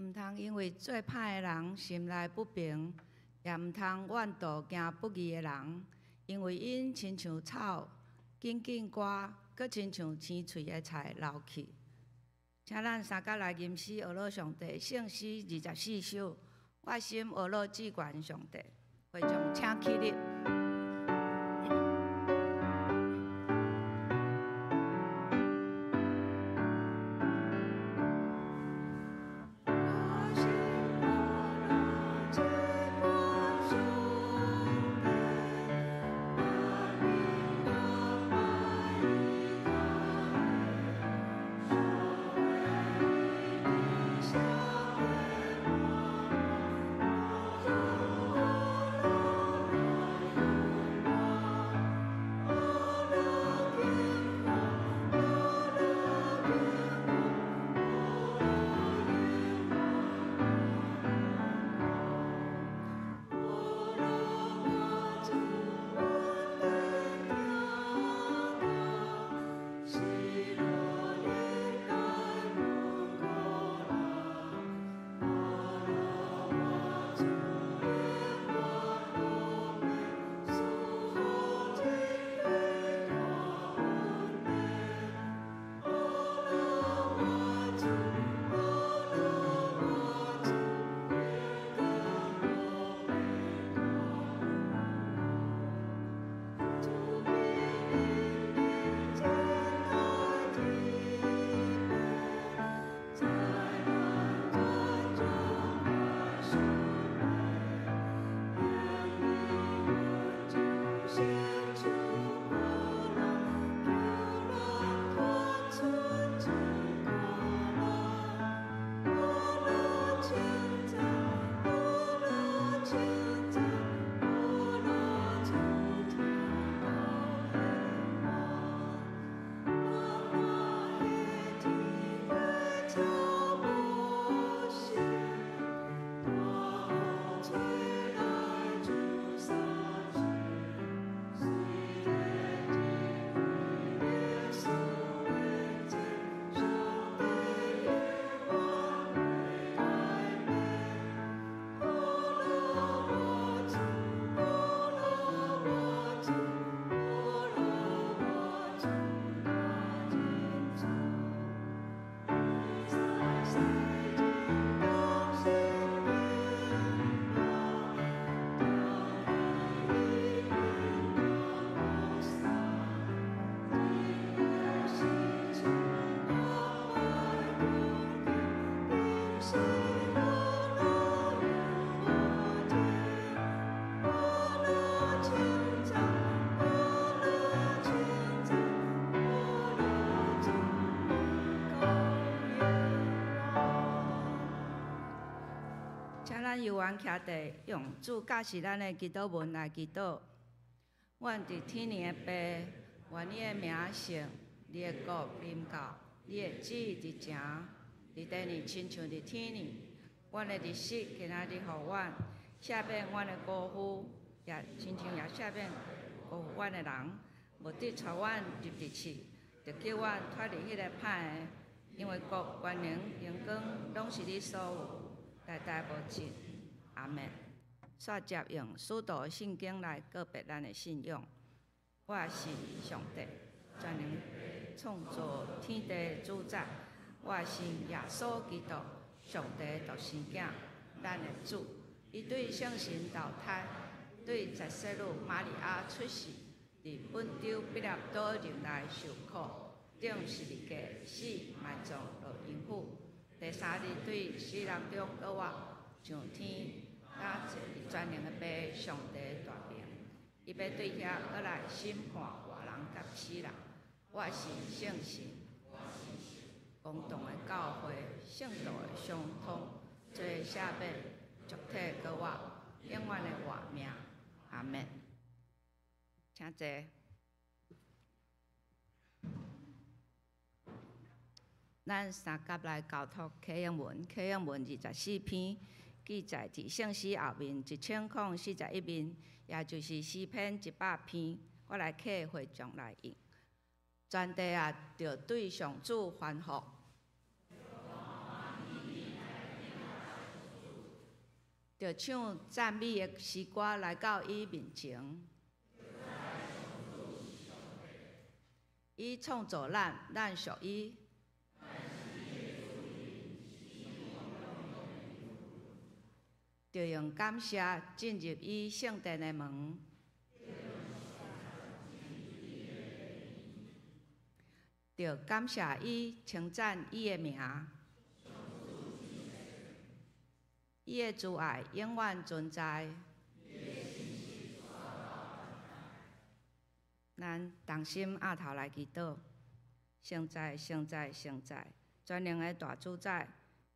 毋通因為做歹的人心內不平，也毋通怨妒行不義的人，因為𪜶親像草緊緊割，閣親像青翠的菜老去。請咱三甲來吟詩呵咾上帝聖詩24首，我心呵咾至懸上帝，會眾請起立。請咱猶原徛佇用主教示咱的祈禱文來祈禱。阮佇天頂的父，願你的名聖，你的國臨到，你的旨意佇成，佇地裡親像佇天頂。阮的日食今仔日予阮，赦免阮的辜負，也親像也赦免辜負阮的人，無得帶阮入佇試，著救阮脫離彼个歹的，因為國、權能、榮光，攏是你所有，代代無盡。阿們。煞接用使徒信經來告白咱的信仰。我信上帝，全能創造天地主宰。我信耶穌基督，上帝獨生囝，咱的主。伊對聖神投胎，對十聖女瑪利亞出世，佇本丟彼拉多入內受苦，釘十字架死，埋葬落陰府。第三日對死人中復活，上天，搭坐佇全能的父上帝大爿。伊欲對遐閣來審判活人佮死人。我信聖神，公同的教會，聖徒的相通，罪赦免，肉體閣活，永遠的活命。阿們。請坐。咱三甲來交託啟應文，啟應文24篇，記載佇聖詩後面1041面，也就是詩篇100篇。我來請會眾來應。全地啊，著對上主歡呼。著唱讚美的詩歌來到伊面前。伊創造咱，咱屬伊。著用感謝進入伊聖殿的門。著感謝伊，稱讚伊的名。伊的慈愛永遠存在。咱同心徼頭來祈禱，聖哉，聖哉，聖哉，全能的大主宰，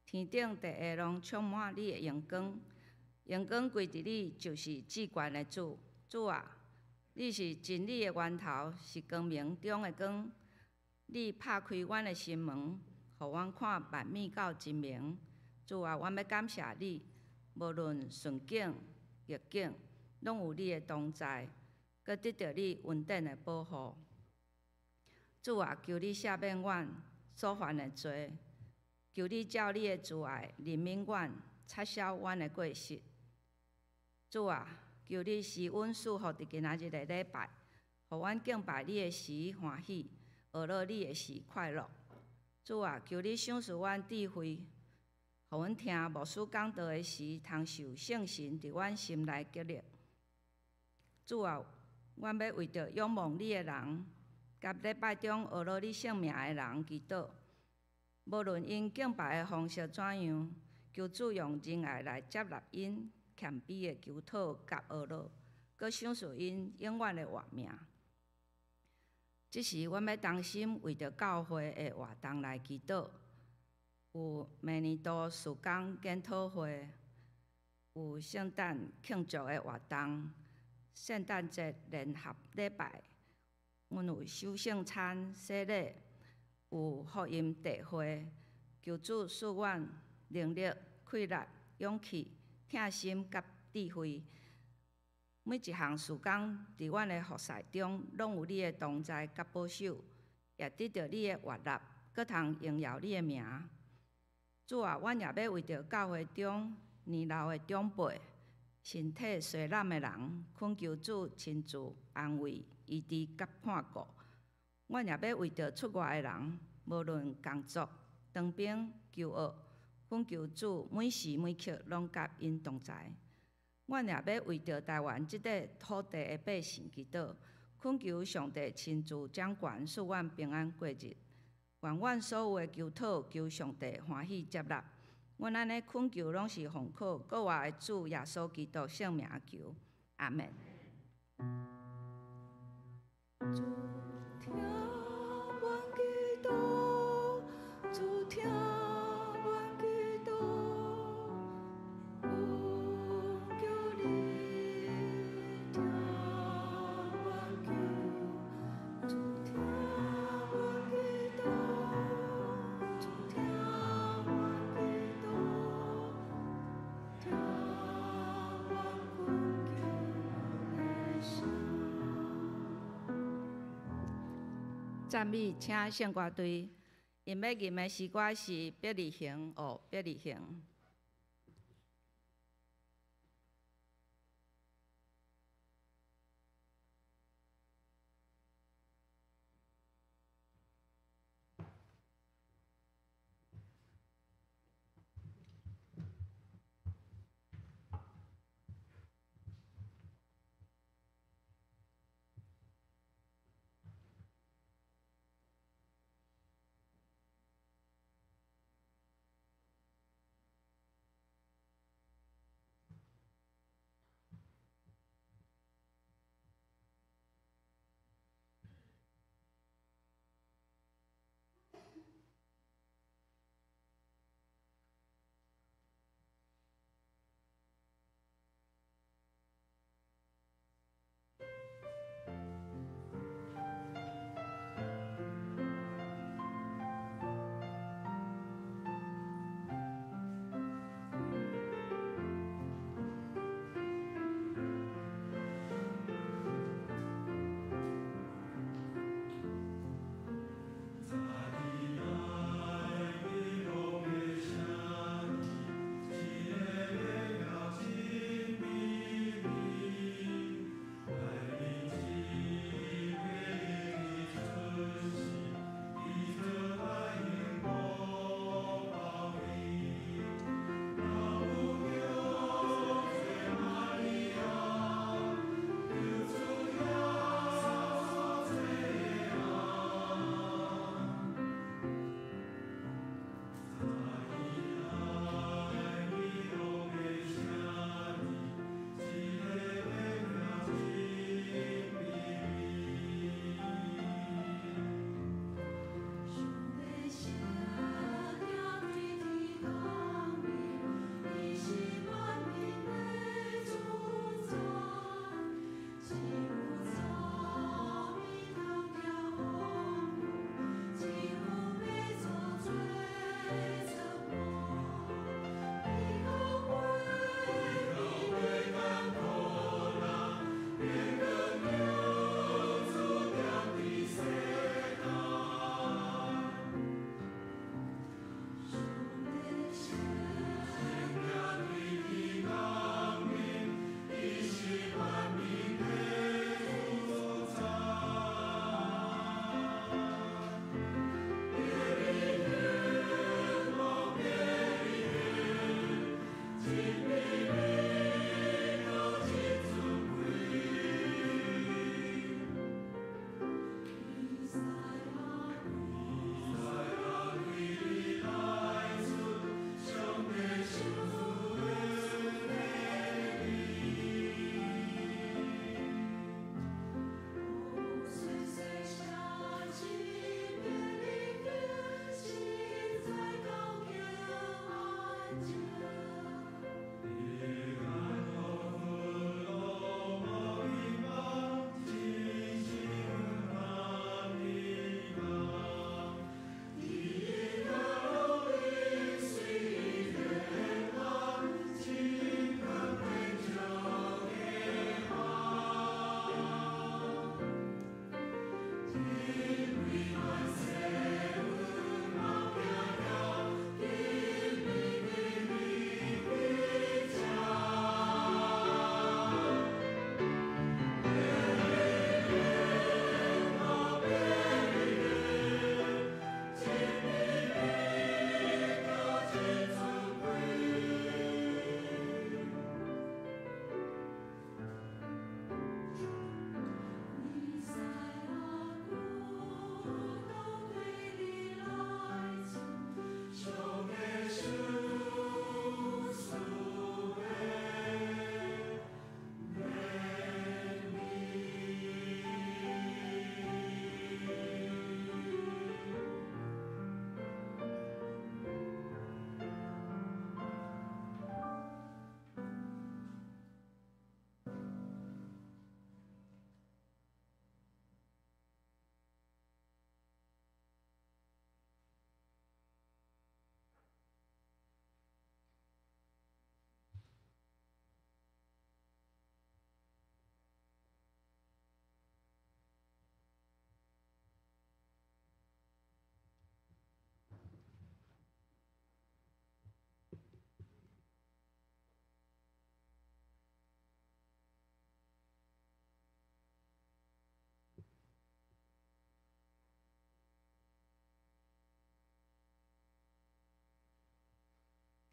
天頂地下攏充滿你的榮光，榮光歸佇你，就是至懸的主。主啊，你是真理的源頭，是光明中的光。你拍開阮的心門，予阮看萬物到真明。主啊，阮欲感謝你，無論順境逆境，攏有你的同在。閣得著你恩典的保護。主啊，求你赦免阮所犯的罪，求你照你的慈愛憐憫阮，擦消阮的過失。主啊，求你施恩賜福佇今仔日的禮拜，予阮敬拜你的時歡喜，學樂你的時快樂。主啊，求你賞賜阮智慧，予阮聽牧師講道的時，通受聖神佇阮心內激勵。主啊，阮欲為著仰望你的人，佮禮拜中學樂你聖名的人祈禱。無論𪜶敬拜的方式怎樣，求主用仁愛來接納𪜶謙卑的求討佮學樂，閣賞賜𪜶永遠的活命。這時，阮欲同心為著教會的活動來祈禱。有明年度事工研討會，有聖誕慶祝的活動，聖誕節聯合禮拜，阮有守聖餐、洗禮，有福音聚會。求主賜阮能力、氣力、勇氣、疼心佮智慧。每一項事工佇阮的服侍中，攏有你的同在佮保守，也得著你的悅納，閣通榮耀你的名。主啊，阮也欲為著教會中年老的長輩、身體衰老的人，懇求主親自安慰、醫治佮看顧。阮也欲為著出外的人，無論工作、當兵、求學，懇求主每時每刻攏佮𪜶同在。阮也欲為著台灣這塊土地的百姓祈禱，懇求上帝親自掌權，賜阮平安過日。願阮所有的求討，求上帝歡喜接納。阮按呢懇求，攏是奉靠閣活的主耶穌基督聖名求，阿們。主聽阮祈禱，主聽阮祈禱，懇求你聽阮求，主聽阮祈禱，主聽阮祈禱，聽阮懇求的聲。讚美，請聖歌隊，𪜶欲吟的詩歌是《伯利恆哦，伯利恆》。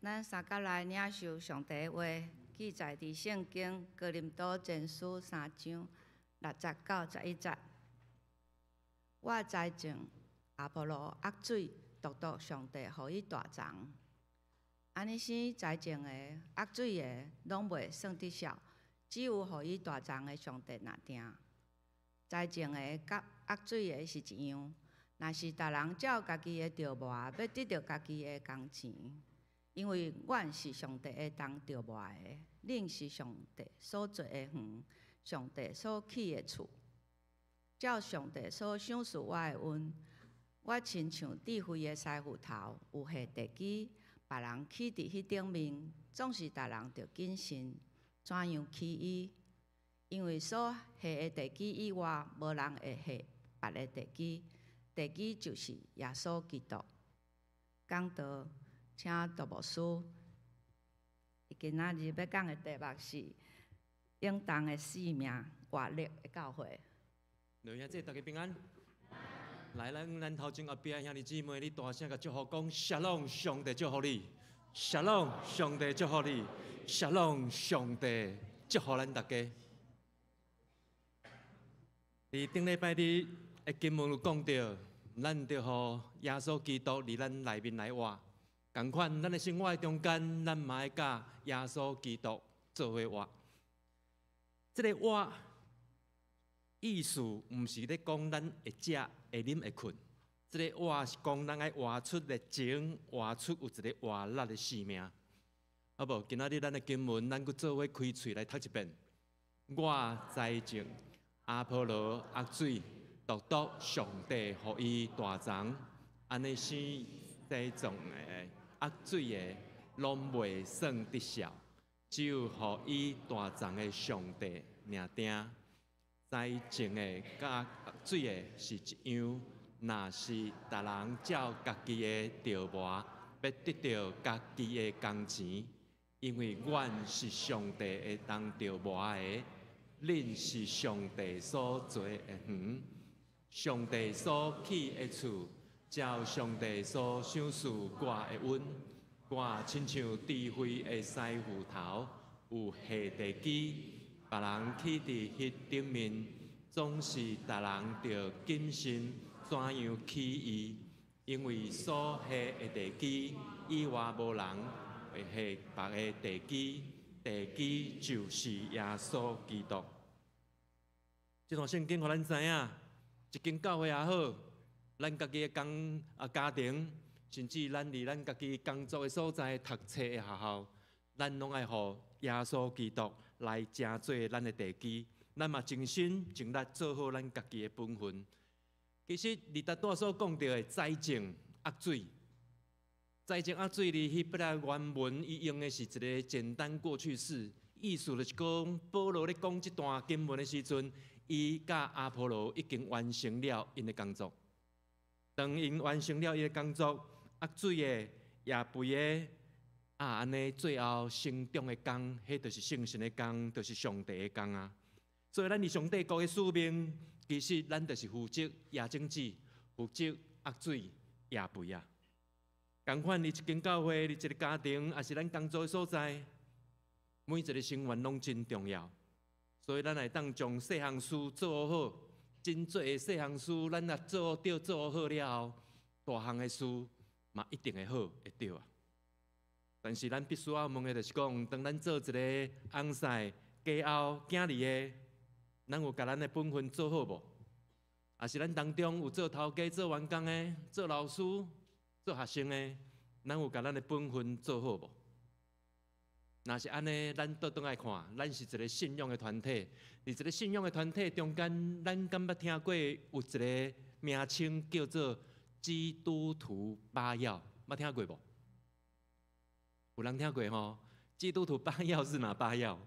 咱三甲來領受上帝的話，記載佇聖經哥林多前書三章六節到11節。我栽種，阿波羅沃水，獨獨上帝予伊大長。按呢生栽種的、沃水的，攏袂算得數，只有予伊大長的上帝若定。栽種的佮沃水的是一樣，若是逐人照家己的著磨，欲得著家己的工錢。因為阮是上帝會當著磨的，恁是上帝所做的園，上帝所起的厝。照上帝所賞賜我的恩，我親像智慧的師傅頭，有下地基，別人起佇彼頂面，總是逐人著謹慎，怎樣起伊？因為所下的地基以外，無人會下別的地基，地基就是耶穌基督。講道，請杜牧師。伊今仔日欲講的題目是湧動的生命，活力的教會。老兄姊，大家平安。來，咱頭前後壁兄弟姊妹，你大聲共祝福講：沙龍，上帝祝福你；沙龍，上帝祝福你；沙龍，上帝祝福咱大家。佇頂禮拜日的經文有講著，咱著予耶穌基督佇咱內面來活。仝款，咱的生活中間，咱嘛愛佮耶穌基督做伙活。這个活意思，毋是咧講咱會食、會啉、會睏。這个活是講咱愛活出熱情，活出有一个活力的生命。好無？今仔日咱的經文，咱閣做伙開喙來讀一遍。我栽種，阿波羅沃水，獨獨上帝予伊大長。按呢生栽種的、沃水的，攏袂算得數，只有予伊大長的上帝爾定。栽種的佮沃水的是一樣，若是逐人照家己的著磨，欲得著家己的工錢，因為阮是上帝會當著磨的，恁是上帝所做的園，上帝所起的厝，照上帝所賞賜我的恩，我親像智慧的師傅頭，有下地基。別人起佇彼頂面，總是逐人著謹慎怎樣起伊，因為所下的地基以外，無人會下別的地基，地基就是耶穌基督。這段聖經予咱知影，一間教會也好，咱家己的工啊家庭，甚至咱佇咱家己工作的所在、讀冊的學校，咱攏愛予耶穌基督來成做咱的地基，咱嘛盡心盡力做好咱家己的本分。其實，佇頭拄所講著的栽種、沃水，栽種、沃水佇希伯來原文，伊用的是一个簡單過去式，意思就是講，保羅咧講這段經文的時陣，伊佮阿波羅已經完成了𪜶的工作。當𪜶完成了伊的工作，沃水的也肥的。啊，按呢，最後成長的工，彼就是聖神的工，就是上帝的工啊。所以，咱佇上帝國的使命，其實咱就是負責掖種子，負責沃水、掖肥啊。仝款，佇一間教會，佇一个家庭，抑是咱工作的所在，每一个成員攏真重要。所以，咱會當將細項事做好，真濟的細項事，咱若做對、做好了後，大項的事嘛一定會好，會對啊。但是咱必須要問的，就是講，當咱做一个翁婿、家後、囝兒的，咱有共咱的本分做好無？抑是咱當中有做頭家、做員工的、做老師、做學生的，咱有共咱的本分做好無？若是按呢，咱倒轉來看，咱是一个信仰的團體，佇一个信仰的團體中間，咱敢捌聽過有一个名稱叫做基督徒八要？捌聽過無？有人聽過吼？基督徒八要是哪八要？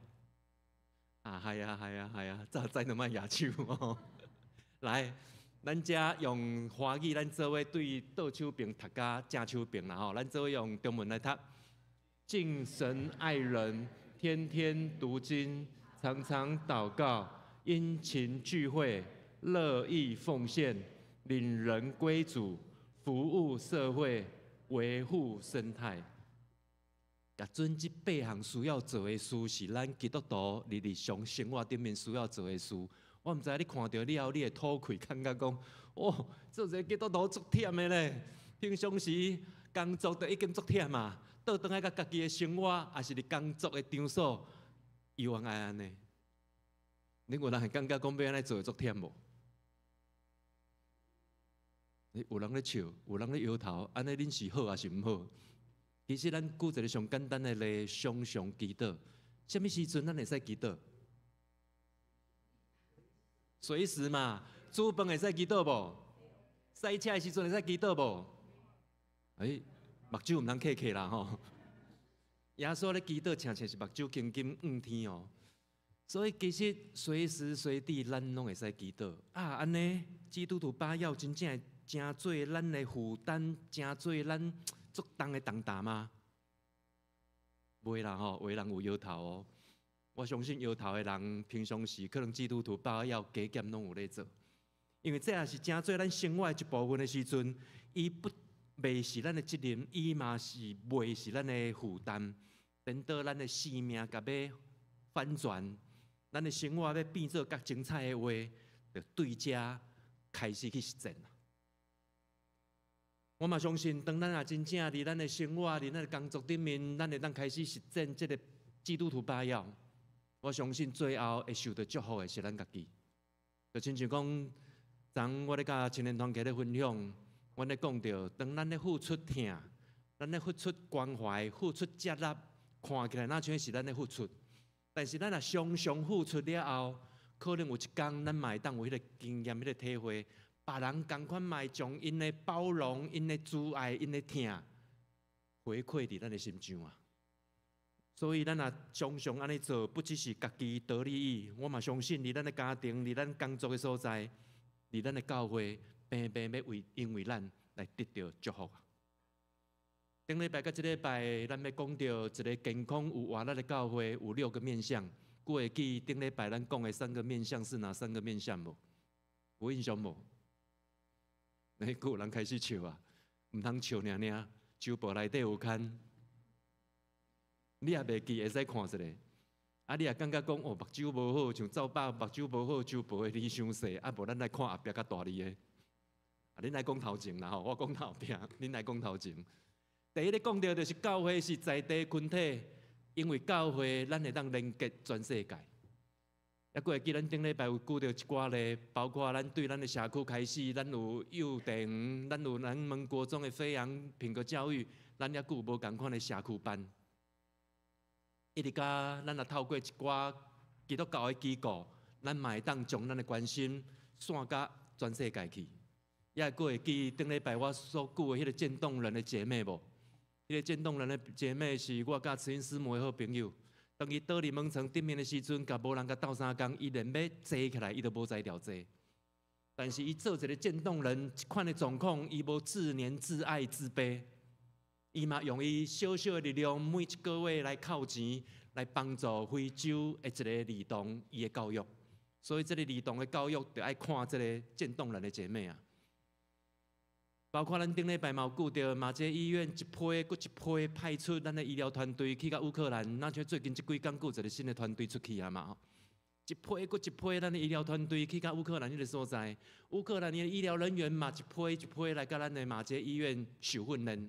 啊，係啊，係啊，係啊，早知就莫舉手哦。來，咱遮用華語，咱做伙對倒手爿讀佮正手爿啦吼。咱做伙用中文來讀：敬神愛人，天天讀經，常常禱告，殷勤聚會，樂意奉獻，領人歸主，服務社會，維護生態。共准這八項需要做的事，是咱基督徒佇日常生活頂面需要做的事。我毋知你看著了後，你會吐氣，感覺講，哦，做一个基督徒足忝的咧。平常時工作就已經足忝啊，倒轉來佮家己的生活，抑是佇工作的場所，猶原愛按呢。恁有人會感覺講欲按呢做會足忝無？有人咧笑，有人咧搖頭，按呢恁是好抑是毋好？其實咱舉一个上簡單的例，常常祈禱。啥物時陣咱會使祈禱？隨時嘛，煮飯會使祈禱無？駛車的時陣會使祈禱無？欸，目睭毋通瞌瞌啦吼！耶穌咧祈禱，親像是目睭金金向天哦。所以其實隨時隨地咱攏會使祈禱啊！按呢，基督徒八要真正會成做咱的負擔，成做咱足重的重擔嗎？袂啦吼，有的人有搖頭哦。我相信搖頭的人，平常時可能基督徒八要加減攏有咧做，因為這也是成做咱生活的一部分的時陣，伊不袂是咱的責任，伊嘛是袂是咱的負擔，顛倒咱的生命共欲翻轉，咱的生活欲變做較精彩的話，就對這開始去實踐。我嘛相信，當咱若真正佇咱的生活、佇咱的工作頂面，咱會當開始實踐這个基督徒八要。我相信最後會受到祝福的是咱家己。就親像講，昨我咧佮青年團契咧分享，阮咧講著，當咱咧付出疼，咱咧付出關懷、付出接納，看起來若像是咱咧付出，但是咱若常常付出了後，可能有一工咱嘛會當有彼个經驗、彼个體會。別人仝款嘛會將𪜶的包容、𪜶的慈愛、𪜶的疼回饋佇咱的心上啊。所以咱若常常按呢做，不只是家己得利益，我嘛相信佇咱的家庭、佇咱工作的所在、佇咱的教會，平平欲為因為咱來得著祝福。頂禮拜佮這禮拜，咱欲講著一个健康有活力的教會有六個面向。閣會記頂禮拜咱講的三個面向是哪三個面向無？有印象無？欸，閣有人開始笑啊！毋通笑爾爾，周報內底有刊。你也袂記，會使看一下。啊，你也感覺講哦，目睭無好，像走百目睭無好，周報的字傷細。啊，無咱來看後壁較大字的。啊，恁來講頭前啦吼，我講後壁，恁來講頭前。第一个講著就是教會是在地群體，因為教會咱會當連結全世界。猶閣會記咱頂禮拜有舉著一寡例，包括咱對咱的社區開始，咱有幼稚園，咱有南門國中的飛揚品格教育，咱猶閣有無仝款的社區班。一直到咱若透過一寡基督教的機構，咱嘛會當將咱的關心散佮全世界去。猶閣會記頂禮拜我所舉的彼个漸凍人的姐妹無？彼个漸凍人的姐妹是我佮慈英師母的好朋友。當伊倒佇門床頂面的時陣，共無人共鬥相共，伊連欲坐起來，伊都無才調坐。但是伊做一个漸凍人，這款的狀況，伊無自憐、自愛、自卑，伊嘛用伊小小的力量，每一个月來扣錢，來幫助非洲的一个兒童伊的教育。所以，這个兒童的教育，就愛看這个漸凍人的姐妹啊。包括咱頂禮拜嘛有舉著馬偕醫院一批閣一批派出咱的醫療團隊去到烏克蘭，若像最近這幾工閣有一个新的團隊出去啊嘛。一批閣一批咱的醫療團隊去到烏克蘭彼个所在，烏克蘭的醫療人員嘛一批一批來佮咱的馬偕醫院受訓練，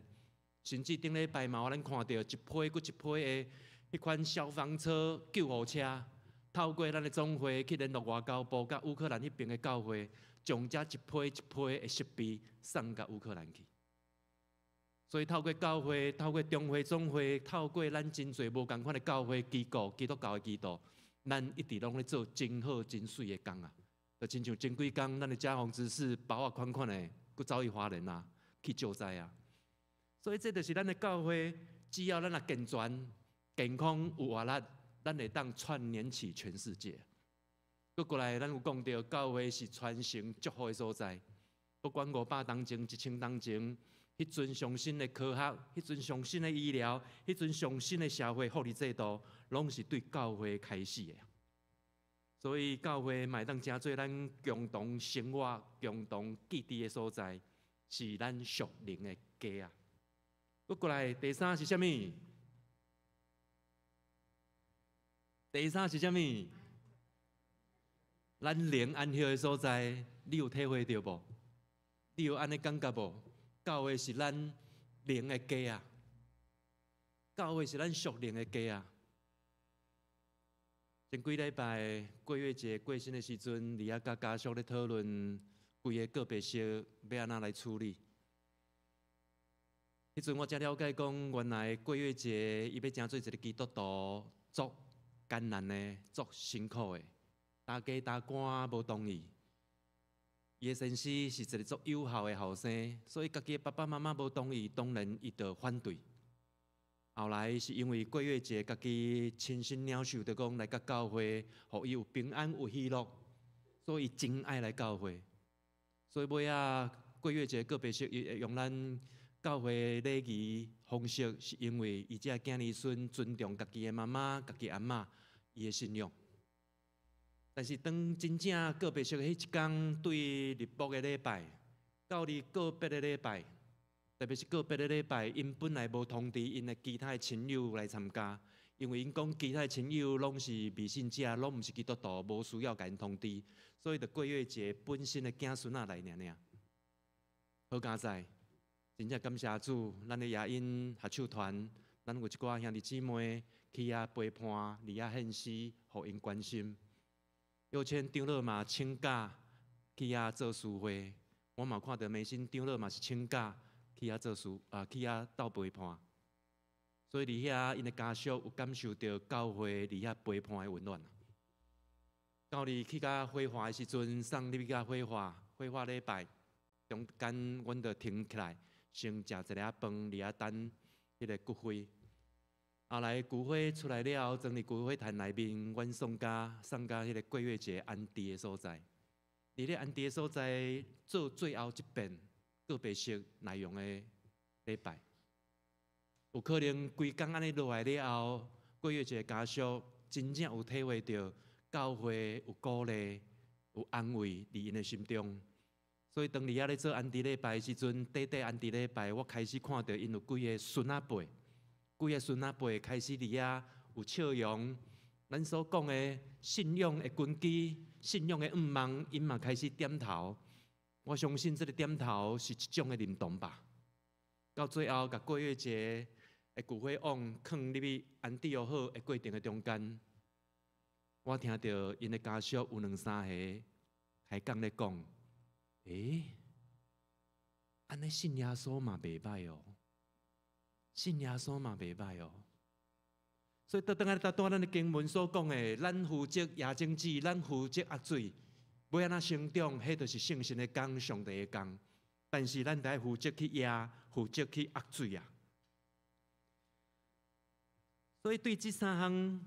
甚至頂禮拜嘛，咱看著一批閣一批的彼款消防車、救護車，透過咱的總會去聯絡外交部佮烏克蘭彼邊的教會，將這一批一批的設備送到烏克蘭去。所以透過教會、透過中會總會、透過咱真濟無仝款的教會機構、基督教的機構，咱一直攏咧做真好真媠的工啊！就親像前幾工，咱的嘉宏執事包仔款款的，閣走去花蓮啊，去救災啊。所以這就是咱的教會，只要咱若健全、健康有活力，咱會當串聯起全世界。閣過來，咱有講著教會是傳承祝福的所在，不管500冬前、1000冬前，彼陣上新的科學，彼陣上新的醫療，彼陣上新的社會福利制度，攏是對教會開始的。所以教會嘛會當成做咱共同生活、共同基地的所在，是咱屬靈的家啊。閣過來，第三是啥物？第三是啥物？咱靈安歇的所在，你有體會著無？你有按呢感覺無？教會是咱靈的家啊！教會是咱屬靈的家啊！前幾禮拜過月節過身的時陣，佇遐佮家屬咧討論規个告別式欲按怎來處理。彼陣我才了解講，原來過月節伊欲成做一个基督徒，足艱難的，足辛苦的。大家大官無同意，伊的先生是一个足有孝的後生，所以家己的爸爸媽媽無同意，當然伊就反對。後來是因為過月節家己親身領受著講來佮教會，予伊有平安有喜樂，所以真愛來教會。所以尾仔過月節告別式，伊會用咱教會禮儀方式，是因為伊這囝兒孫尊重家己的媽媽、家己阿嬤伊的信仰。但是當真正告別式彼一工，對入墓的禮拜，到佇告別的禮拜，特別是告別的禮拜，𪜶本來無通知𪜶的其他的親友來參加，因為𪜶講其他的親友攏是未信者，攏毋是基督徒，無需要共𪜶通知，所以就過月節本身的囝孫仔來爾爾。好佳哉，真正感謝主，咱的夜莺合唱團，咱有一寡兄弟姊妹去遐陪伴，佇遐獻詩，予𪜶關心。有請長老嘛請假去遐做司會，我嘛看著美心長老嘛是請假去遐做司啊，去遐鬥陪伴。所以佇遐𪜶的家屬有感受著教會佇遐陪伴的溫暖。到佇去甲火化的時陣，送入去共火化，火化禮拜中間，阮就停起來，先食一下飯，佇遐等彼个骨灰。後來骨灰出來了後，裝佇骨灰壇內面，阮送共彼个過月節安置的所在。佇咧安置的所在做最後一遍告別式內容的禮拜。有可能規工按呢落來了後，過月節家屬真正有體會著教會有鼓勵、有安慰佇𪜶的心中。所以當佇遐咧做安置禮拜的時陣，短短安置禮拜，我開始看著𪜶有幾个孫仔輩。幾个孫仔輩開始佇遐有笑容，咱所講的信仰的根基、信仰的願望，𪜶嘛開始點頭。我相信這个點頭是一種的認同吧。到最後，共過月節的骨灰甕囥入去安置好的過程的中間，我聽著𪜶的家屬有兩三个開講咧講：欸，按呢信耶穌嘛袂䆀哦。信耶穌嘛袂䆀哦，所以倒轉來拄拄咱的經文所講的，咱負責掖種子，咱負責壓水，欲按怎成長，彼就是聖神的工，上帝的工。但是咱得負責去掖，負責去壓水啊。所以對這三項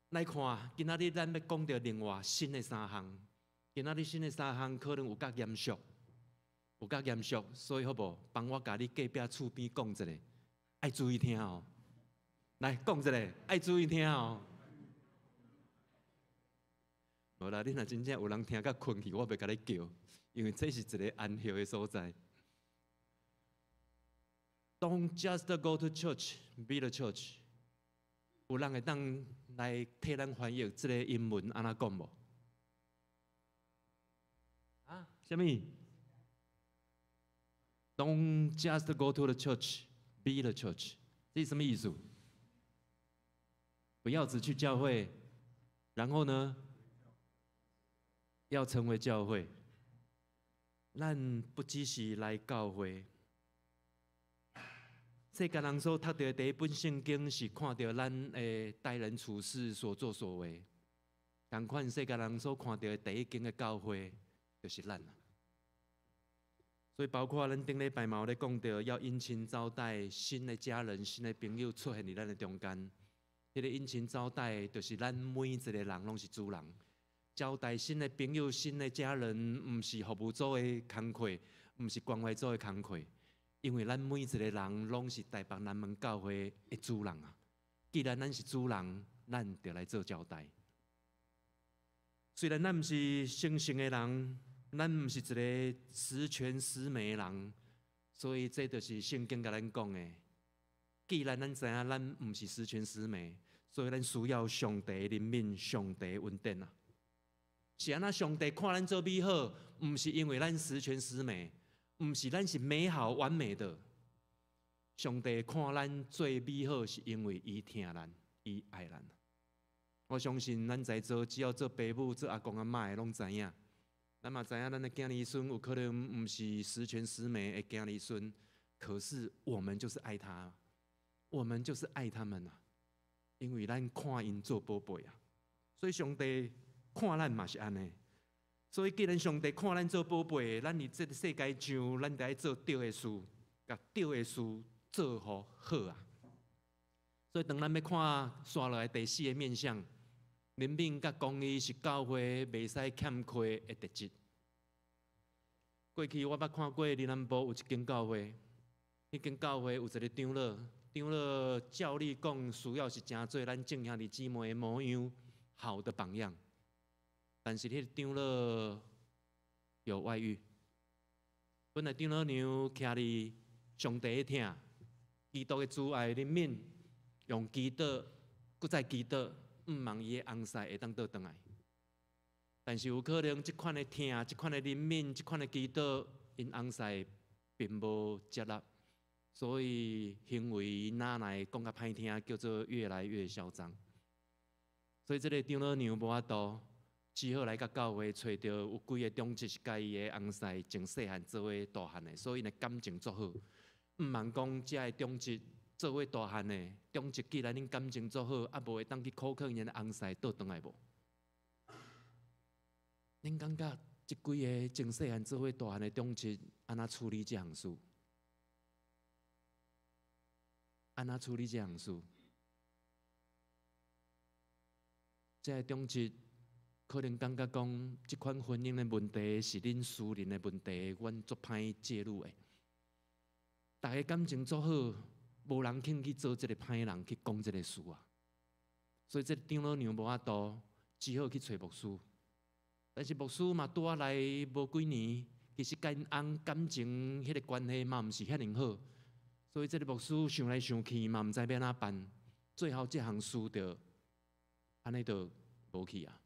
來看，今仔日咱欲講著另外新的三項。今仔日新的三項可能有較嚴肅，有較嚴肅，所以好無？幫我共你隔壁厝邊講一下。愛注意聽哦，來講一下，愛注意聽哦。無啦，你若真正有人聽甲睏去，我袂共你叫，因為這是一个安歇的所在。Don't just go to church, be the church。有人會當來替咱翻譯這个英文按怎講無？啊？啥物？Don't just go to the church. Be the church，這是什麼意思？不要只去教會，然後呢，要成為教會。咱不只是來教會。世間人所讀著的第一本聖經是看著咱的待人處事所作所為。仝款世間人所看著的第一間的教會，就是咱。所以，包括咱頂禮拜嘛有咧講著，要殷勤招待新的家人、新的朋友出現佇咱的中間。彼个殷勤招待，就是咱每一个人攏是主人。招待新的朋友、新的家人，毋是服務組的工課，毋是關懷組的工課，因為咱每一个人攏是台北南門教會的主人啊。既然咱是主人，咱就來做招待。雖然咱毋是成聖的人，咱毋是一个十全十美的人，所以這就是聖經共咱講的。既然咱知影咱毋是十全十美，所以咱需要上帝憐憫、上帝恩典啊！是按怎上帝看咱做美好，毋是因為咱十全十美，毋是咱是美好完美的。上帝看咱做美好，是因為伊疼咱，伊愛咱。我相信咱在座只要做爸母、做阿公阿嬤的，攏知影。咱嘛知影，咱的囝兒孫有可能毋是十全十美的囝兒孫，可是我們就是愛他，我們就是愛他們啊！因為咱看𪜶做寶貝啊，所以上帝看咱嘛是按呢。所以既然上帝看咱做寶貝，咱佇這个世界上，咱著愛做對的事，共對的事做予好啊。所以當咱欲看紲落來第四个面向，憐憫佮公義是教會袂使欠缺的特質。過去我捌看過林南部有一間教會，彼間教會有一个長老，長老照理講需要是成做咱眾兄弟姊妹的模樣，好的榜樣。但是彼个長老有外遇，本來長老娘徛佇上帝的疼，基督的慈愛憐憫，用祈禱，閣再祈禱，向望伊的翁婿會當倒轉來。但是有可能這款的疼、這款的憐憫、這款的祈禱，𪜶翁婿並無接納，所以行為哪來講較歹聽，叫做越來越囂張。所以這个長老娘無法度，只好來共教會揣著有幾个長執是佮伊的翁婿從細漢做伙大漢的，所以𪜶的感情足好。向望講這个長執做伙大漢的長執，既然恁感情足好，啊無會當去苦勸𪜶的翁婿倒轉來無？恁感覺這幾个從細漢做伙大漢的長執，按怎處理這項事？按怎處理這項事？這个長執可能感覺講，這款婚姻的問題是恁私人的問題，阮足歹介入的。大家感情足好，無人肯去做這个歹人去講這个事啊。所以這个長老娘無法度，只好去揣牧師。但是牧師嘛拄仔來無幾年，其實佮𪜶翁感情彼个關係嘛毋是遐爾好，所以這个牧師想來想去嘛毋知欲按怎辦，最後這項事就按呢就無去啊。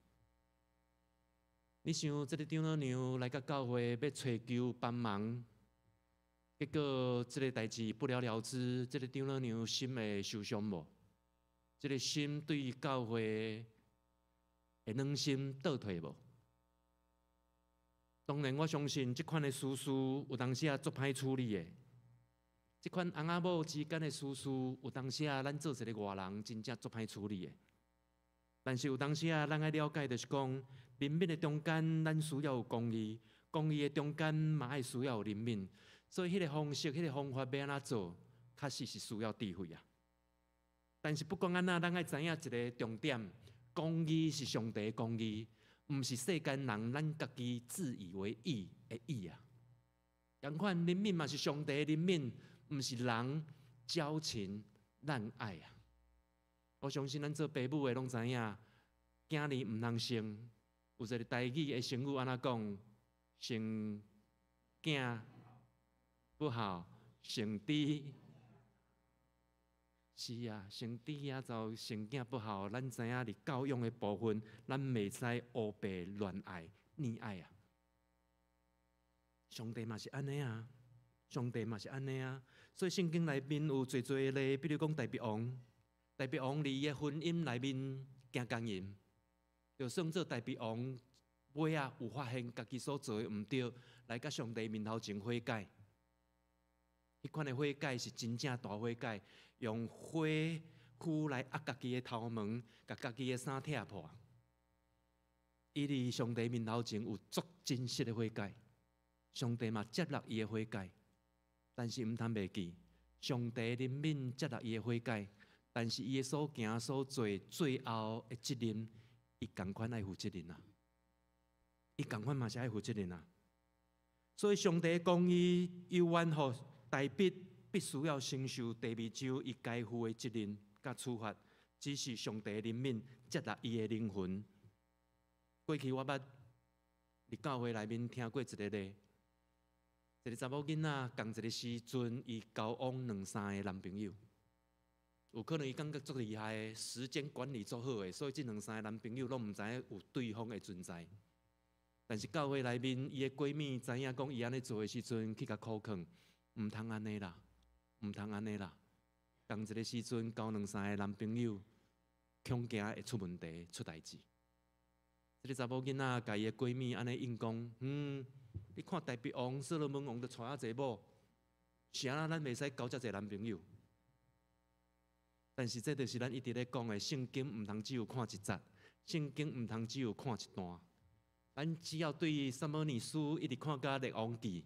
你想這个長老娘來到教會欲揣求幫忙，結果這个代誌不了了之，這个長老娘心會受傷無？這个心對教會會軟心倒退無？當然，我相信這款的私事有當時仔足歹處理的。這款翁仔某之間的私事，有當時仔咱做一个外人，真正足歹處理的。但是有當時仔，咱愛了解，就是講，憐憫的中間，咱需要有公義；公義的中間，嘛愛需要有憐憫。所以，彼个方式、彼个方法欲按怎做，確實是需要智慧啊。但是不管按怎，咱愛知影一个重點：公義是上帝的公義，毋是世間人咱家己自以為義的義啊。仝款憐憫嘛是上帝的憐憫，毋是人矯情濫愛啊。我相信咱做爸母的攏知影，囝兒毋通生。有一个台語的成語按怎講？生囝不好，生豬。是啊，生豬仔就生囝不好。咱知影佇教養的部分，咱袂使烏白亂愛、溺愛啊。上帝嘛是按呢啊，上帝嘛是按呢啊。所以聖經內面有濟濟例，比如講大衛王，大衛王佇伊的婚姻內面行姦淫，就算做大衛王尾仔有發現家己所做的毋對，來共上帝面頭前悔改。彼款的悔改是真正大悔改，用火斧來壓家己的頭毛，共家己的衫拆破。伊佇上帝面頭前有足真實的悔改，上帝嘛接納伊的悔改，但是毋通袂記，上帝憐憫接納伊的悔改，但是伊的所行所做最後的責任，伊仝款愛負責任啊！伊仝款嘛是愛負責任啊！所以上帝的公義猶原予大衛必須要承受第二周伊該負的責任佮處罰，只是上帝憐憫接納伊的靈魂。過去我捌佇教會內面聽過一个例，一个查某囡仔仝一个時陣，伊交往兩三个男朋友，有可能伊感覺足厲害的，時間管理足好的，所以這兩三個男朋友攏毋知影有對方的存在。但是教會內面，伊的閨蜜知影講伊按呢做的時陣，去共苦勸，毋通按呢啦，毋通按呢啦。仝一个時陣交兩三個男朋友，恐驚會出問題、出代誌。這个查某囡仔共伊的閨蜜按呢應講，你看大衛王、所羅門王都娶遐濟某，是按怎咱袂使交遮濟男朋友？但是這就是咱一直咧講的，聖經毋通只有看一節，聖經毋通只有看一段。咱只要對撒母耳書一直看甲列王紀，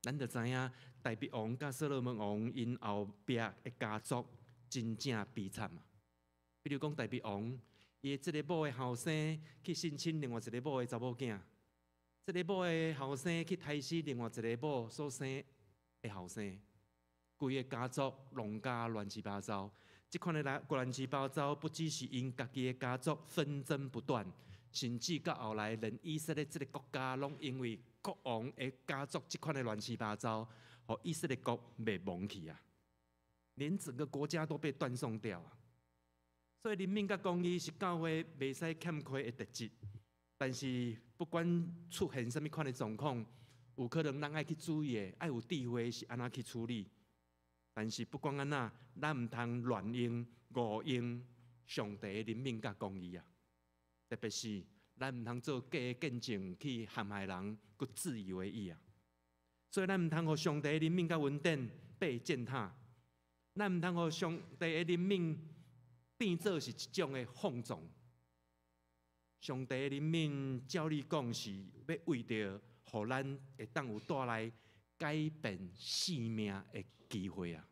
咱就知影大衛王佮所羅門王𪜶後壁的家族真正悲慘啊！比如講大衛王，伊的這个某的後生去性侵另外一个某的查某囝，這个某的後生去刣死另外一个某所生的後生，規个家族弄甲亂七八糟。這款的來亂七八糟，不只是𪜶家己的家族紛爭不斷，甚至到後來，連以色列這个國家攏因為國王的家族這款的亂七八糟，予以色列國滅亡去啊！連整個國家都被斷送掉啊！所以憐憫佮公義是教會袂使欠缺的特質。但是不管出現啥物款的狀況，有可能咱愛去注意的，愛有智慧是按怎去處理。但是不管按怎，咱毋通亂用、誤用上帝的憐憫佮公義啊！特別是咱毋通做假的見證去陷害人，閣自以為義啊！所以咱毋通予上帝的憐憫佮恩典被踐踏，咱毋通予上帝的憐憫變做是一種的放縱。上帝的憐憫，照理講是欲為著，予咱會當有帶來改變性命的機會啊！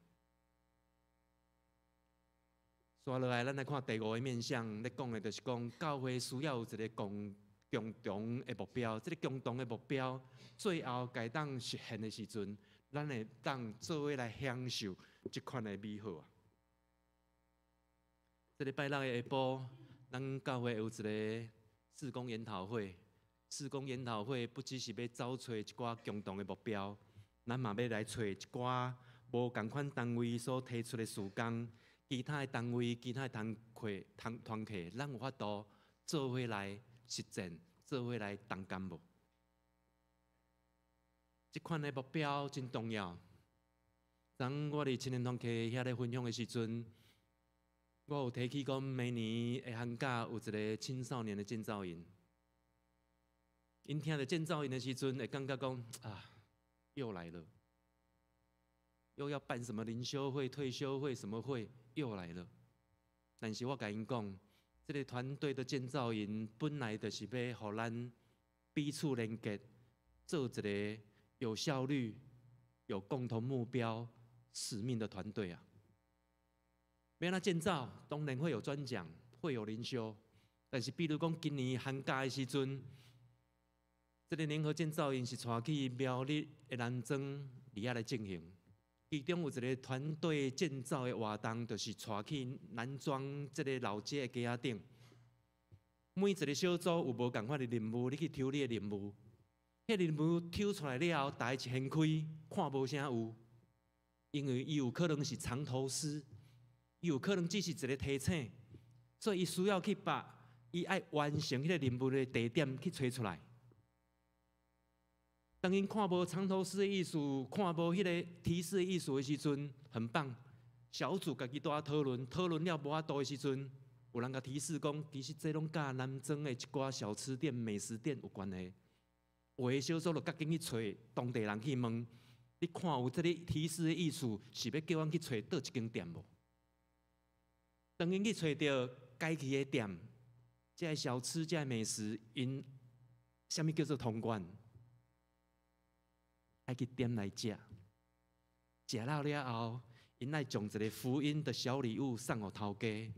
紲落來，咱來看第五个面向，咧講的就是講教會需要有一个共同的目標。這个共同的目標，最後會當實現的時陣，咱會當做伙來享受這款的美好啊！這禮拜六的下晡，咱教會有一个事工研討會。事工研討會不只是欲走揣一寡共同的目標，咱嘛欲來揣一寡無仝款單位所提出的事工。其他的單位、其他的團契、團團契，咱有法度做伙來實踐，做伙來同甘無？這款的目標真重要。當我佇青年團契遐咧分享的時陣，我有提起講，明年的寒假有一个青少年的建造營。𪜶聽著建造營的時陣，會感覺講啊，又來了，又要辦什麼靈修會、退修會、什麼會，又來了。但是我共𪜶講，這个團隊的建造營本來就是欲予咱彼此連結，做一个有效率、有共同目標、使命的團隊啊。欲按怎建造，當然會有專講，會有靈修。但是，比如講今年寒假的時陣，這个聯合建造營是帶去苗栗的南莊佇遐來進行。其中有一个團隊建造的活動，就是帶去南莊這个老街的街仔頂。每一个小組有無仝款的任務，你去抽你的任務。彼个任務抽出來了後，大家一掀開，看無啥有，因為伊有可能是藏頭詩，伊有可能只是一个提醒，所以伊需要去把伊愛完成彼个任務的地點去揣出來。當𪜶看無藏頭詩的意思，看無彼个提示的意思的時陣，很棒。小組家己蹛討論，討論了無法度的時陣，有人共提示講，其實這攏佮南莊的一寡小吃店、美食店有關係。有的小組就趕緊去揣當地人去問，你看有這个提示的意思，是欲叫阮去揣佗一間店無？當𪜶去揣著該去的店，這个小吃、這个美食，𪜶啥物叫做通關？愛去點來食，食了了後，𪜶愛將一个福音的小禮物送予頭家。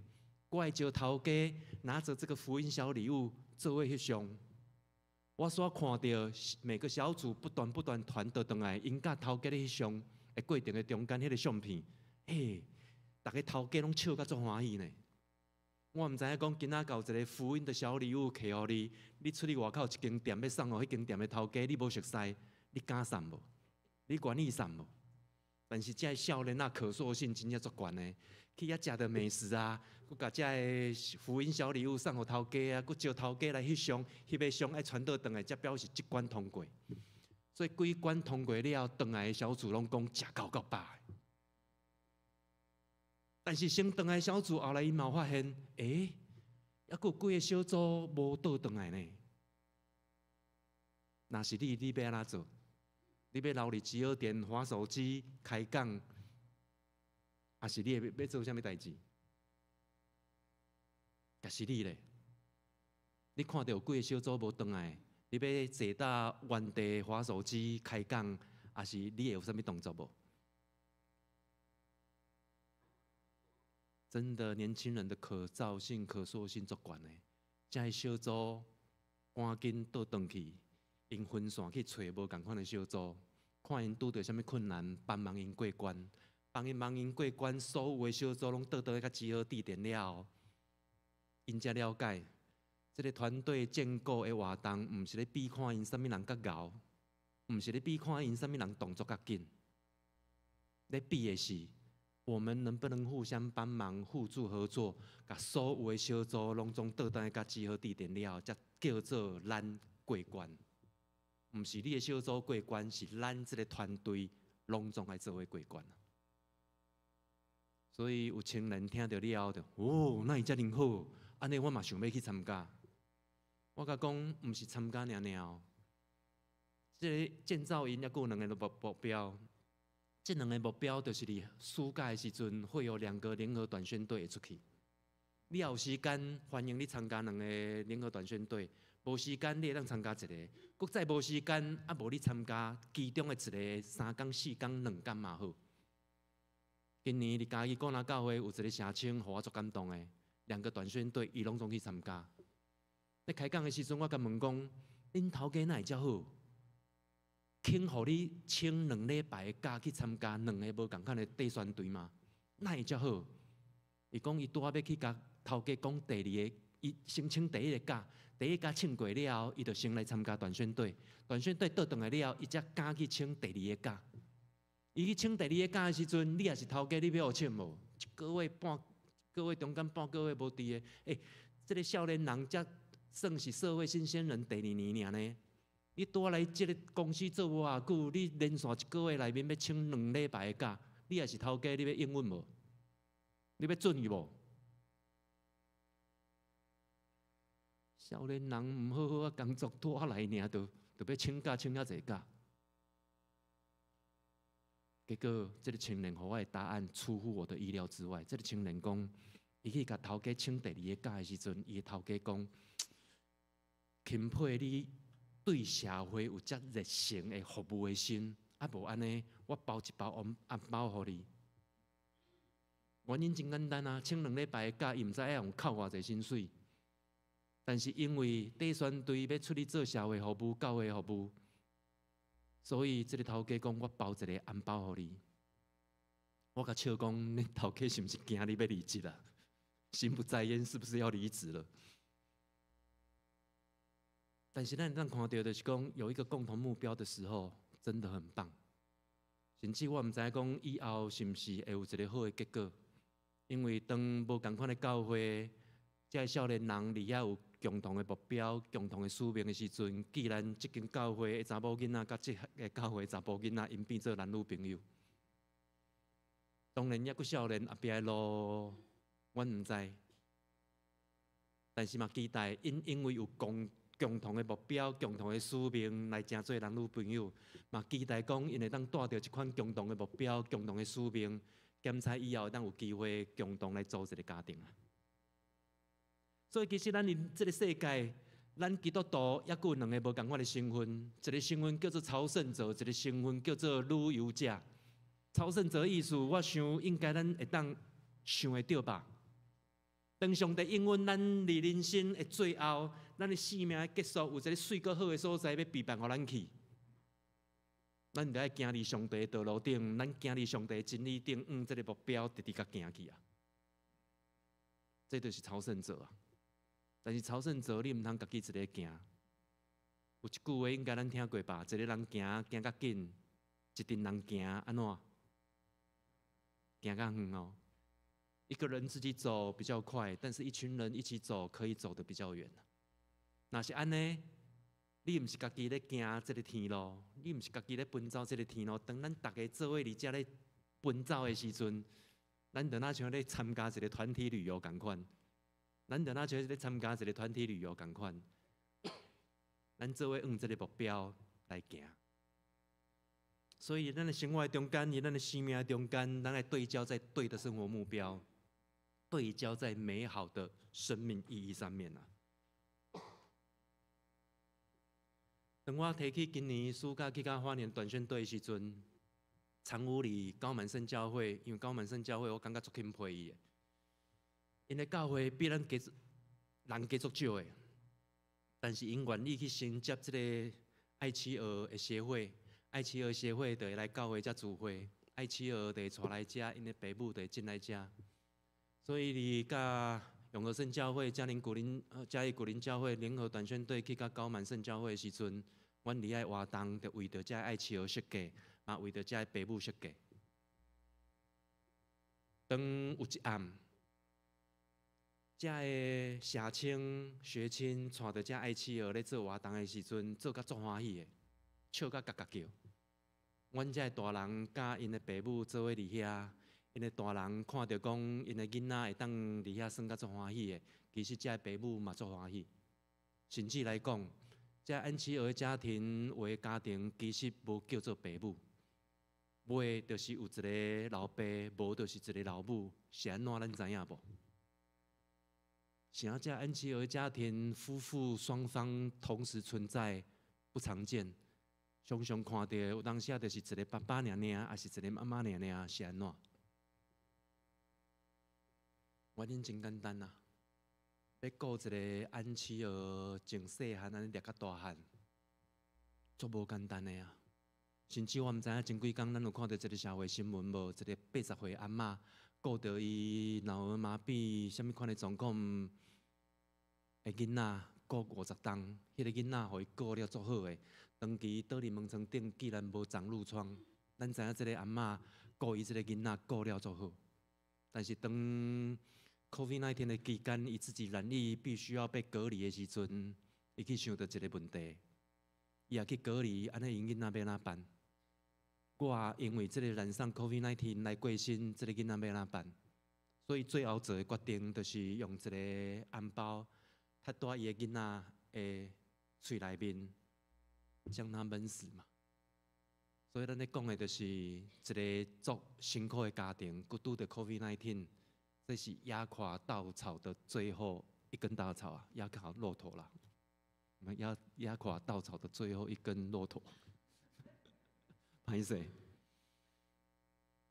閣愛招頭家拿著這个福音小禮物做伙翕相。我所看著每个小組不斷不斷傳倒轉來，𪜶佮頭家咧翕相的過程的中間，彼个相片，嘿，逐个頭家攏笑甲足歡喜呢。我毋知影講今仔有一个福音的小禮物提予你，你出去外口一間店欲送予彼間店的頭家，你無熟似，你敢送無？你願意送無？但是這个少年仔可塑性真正足懸的，去遐食著美食啊，閣共遮个福音小禮物送予頭家啊，閣招頭家來翕相，翕个相愛傳倒轉來，才表示這關通過。所以幾關通過了，轉來的小組攏講食夠夠飽。但是先轉來小組，後來𪜶嘛發現，欸，猶閣有幾个小組無倒轉來呢？若是你，你欲按怎做？你欲留佇集合點滑手機開講，抑是你會欲做啥物代誌？若是你咧，你看著有幾个小組無轉來，你欲坐佇原地滑手機開講，抑是你會有啥物動作無？真的，年輕人的可造性、可塑性足懸的，這个小組趕緊倒轉去，𪜶分線去揣無仝款的小組，看𪜶拄著啥物困難，幫忙𪜶過關，幫𪜶忙𪜶過關，所有的小組攏倒轉去集合地點了後，𪜶才了解，這个團隊建構的活動，毋是咧比看𪜶啥物人較𠢕，毋是咧比看𪜶啥物人動作較緊，咧比的是，我們能不能互相幫忙、互助合作，共所有的小組攏總倒轉來共集合地點了後，才叫做咱過關。毋是你的小組過關，是咱這个團隊攏總愛做伙過關。所以有青年聽著了後就，哦，哪會遮爾好？按呢我嘛想欲去參加。我共講，毋是參加爾爾哦。這个建造營猶閣有兩个目標。這兩个目標就是佇暑假的時陣，會有兩個聯合短宣隊會出去。你若有時間，歡迎你參加兩個聯合短宣隊；無時間，你會當參加一個。閣再無時間，啊無你參加其中的一个3工、4工、2工嘛好。今年佇嘉義顧南教會有一个社青，予我足感動的，兩個短宣隊，伊攏總去參加。咧開講的時陣，我共問講：恁頭家哪會遮好？肯予你請2禮拜的假去參加兩个無仝款的短宣隊嗎？哪會遮好？伊講伊拄仔欲去共頭家講第二个，伊先請第一个假，第一个假請過了後，伊就先來參加短宣隊。短宣隊倒轉來了後，伊才敢去請第二个假。伊去請第二个假的時陣，你若是頭家，你欲予請無？一個月半個月中間半個月無佇的，欸，這个少年人才算是社會新鮮人第二年爾呢。你拄仔來這个公司做無偌久，你連續一個月內面欲請2禮拜的假，你若是頭家，你欲應允無？你欲准伊無？少年人毋好好仔工作，拄仔來爾就欲請假請遐濟假。結果這个青年予我的答案出乎我的意料之外。這个青年講，伊去共頭家請第二个假的時陣，伊的頭家講，欽佩你對社會有遮熱誠的服務的心，啊無按呢，我包一包紅紅包予你。原因真簡單啊，請2禮拜的假，伊毋知愛予扣偌濟薪水。但是因為短宣隊欲出去做社會服務、教會服務，所以這个頭家講，我包一個紅包予你。我共笑講，恁頭家是毋是驚你欲離職啊？心不在焉，是不是要離職了？但是咱看著就是講，有一個共同目標的時候，真的很棒。甚至我毋知影講以後是毋是會有一个好的結果，因為當無仝款的教會，這个少年人佇遐有共同的目標、共同的使命的時陣，既然這間教會的查某囡仔佮這个教會的查埔囡仔，𪜶變做男女朋友。當然，猶閣少年後壁的路，阮毋知，但是嘛期待𪜶因為有共同的目標、共同的使命來成做男女朋友，嘛期待講𪜶會當帶著這款共同的目標、共同的使命，檢採以後會當有機會共同來組一个家庭啊。所以其實咱佇這个世界，咱基督徒猶閣有兩个無仝款的身份，一个身份叫做朝聖者，一个身份叫做旅遊者。朝聖者意思，我想應該咱會當想會著吧？當上帝應允咱佇人生的最後，咱的生命的結束，有一个媠閣好的所在欲備辦予咱去。咱著愛行佇上帝的道路頂，咱行佇上帝的真理頂，往這个目標直直共行去啊！這就是朝聖者啊！但是朝聖者，你毋通家己一个行。有一句話應該咱聽過吧？一个人行行較緊，一陣人行按怎？行較遠哦。一個人自己走比較快，但是一群人一起走可以走得比較遠。若是按呢，你毋是家己咧行這个天路，你毋是家己咧奔走這个天路。當咱逐家做伙佇遮咧奔走的時陣，咱就若像咧參加一個團體旅遊仝款，咱就若像咧參加一個團體旅遊仝款，咱做伙向這个目標來行。所以，咱的生活中間，佇咱的生命中間，咱來對焦在對的生活目標，對焦在美好的生命意義上面啊。當我提起今年暑假去佮花蓮短宣隊的時陣，參與佇高滿聖教會，因為高滿聖教會我感覺足欽佩伊的，𪜶的教會比咱加人加足少的，但是𪜶願意去承接這個愛企鵝的協會，愛企鵝協會就會來教會遮聚會，愛企鵝就會帶來遮，𪜶的爸母就會進來遮，所以佇佮永和聖教會、嘉陵古林、嘉義古林教會聯合短宣隊去佮高滿聖教會的時陣，阮佇遐活動就為著遮愛企鵝設計，嘛為著遮爸母設計。當有一暗，遮的社青學青帶著遮愛企鵝咧做活動的時陣，做甲足歡喜的，笑甲角角叫。阮遮的大人佮𪜶的爸母做伙佇遐，𪜶的大人看著講𪜶的囡仔會當佇遐耍甲足歡喜的，其實遮的爸母嘛足歡喜。甚至來講，遮安企鵝家庭有的家庭其實無叫做爸母，無就是有一个老爸，無就是一个老母，是按怎咱知影無？是啊，遮安企鵝家庭夫婦雙方同時存在不常見，常常看著有當時就是一个爸爸爾爾，抑是一个媽媽爾爾，是按怎？原因真簡單啊，欲顧一个安企鵝，從細漢按呢掠甲大漢，足無簡單的啊！甚至我毋知影前幾工咱有看著一个社會新聞無？一个80歲阿嬤顧著伊腦兒麻痹啥物款的狀況的囡仔，顧50冬，彼个囡仔予伊顧了足好的，長期倒佇門床頂，竟然無長褥瘡。咱知影這个阿嬤顧伊這个囡仔顧了足好，但是當 COVID-19 的期間，伊自己染疫，必須要被隔離的時陣，伊去想著一个問題，伊也去隔離，按呢𪜶囡仔欲按怎辦？我因為這个染上 COVID-19 來過身，這个囡仔欲按怎辦？所以最後做的決定，就是用一个紅包，塞佇伊的囡仔的喙內面，將他悶死嘛。所以咱咧講的，就是一个足辛苦的家庭，閣拄著 COVID-19，這是壓垮稻草的最後一根稻草啊，壓垮駱駝啦，壓垮稻草的最後一根駱駝。歹勢，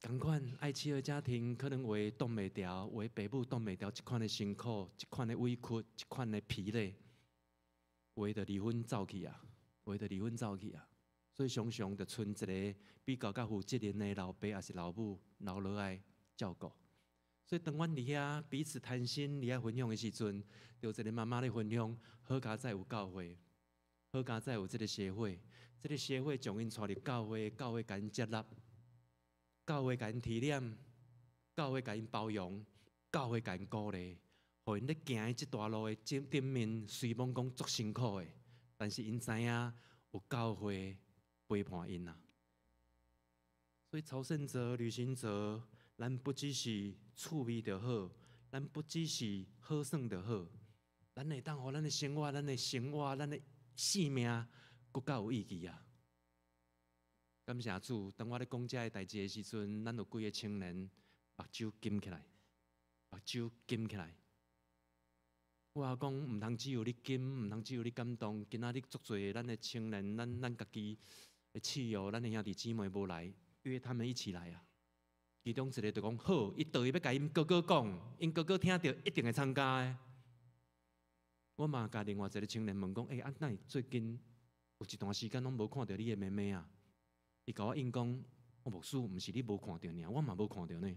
仝款愛企鵝家庭可能有的擋袂牢，有的爸母擋袂牢，這款的辛苦，這款的委屈，這款的疲累，有的就離婚走去啊，有的就離婚走去啊。所以常常就賰一个比較較負責任的老爸，抑是老母留落來照顧。所以當阮佇遐彼此談心、佇遐分享的時陣，就有一个媽媽咧分享，好佳哉有教會，好佳哉有這个協會，這个協會將𪜶帶入教會，教會共𪜶接納，教會共𪜶體諒，教會共𪜶包容，教會共𪜶鼓勵，予𪜶咧行佇這大路的頂頂面，雖罔講足辛苦的，但是𪜶知影有教會陪伴𪜶啊。所以朝聖者、旅行者，咱不只是趣味就好，咱不只是好耍就好，咱會當予咱的生活、咱的生活、咱的性命，閣較有意義啊！感謝主，當我咧講這个代誌的時陣，咱有幾个青年目睭金起來，目睭金起來。我講毋通只有你金，毋通只有你感動。今仔日足濟咱的青年，咱家己的親友，咱的兄弟姊妹無來，約他們一起來啊！其中一个就講好，伊倒去欲共𪜶哥哥講，𪜶哥哥聽著一定會參加的。我嘛共另外一个青年問講，欸，啊，哪會最近有一段時間攏無看著你的妹妹啊？伊共我應講，我牧師，毋是你無看著爾，我嘛無看著呢。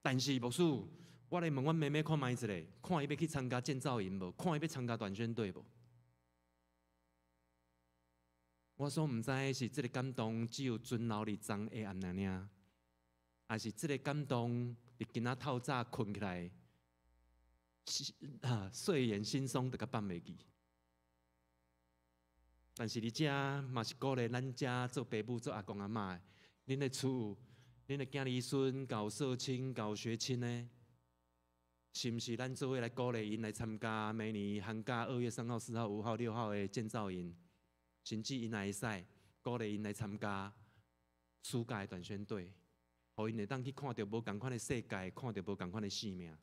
但是牧師，我來問阮妹妹看覓一下，看伊欲去參加建造營無？看伊欲參加短宣隊無？我所毋知是這个感動只有存留佇昨下暗爾爾，抑是這个感動伫今仔透早睏起來，啊，睡眼惺忪就共放袂記。但是佇遮嘛是鼓勵咱遮做爸母、做阿公阿嬤的，恁的厝、恁的囝兒孫、𠢕社青、𠢕學青的，是毋是咱做伙來鼓勵𪜶來參加明年寒假2月3號、4號、5號、6號的建造營，甚至𪜶若會使鼓勵𪜶來參加暑假的短宣隊，予𪜶會當去看著無仝款的世界，看著無仝款的生命。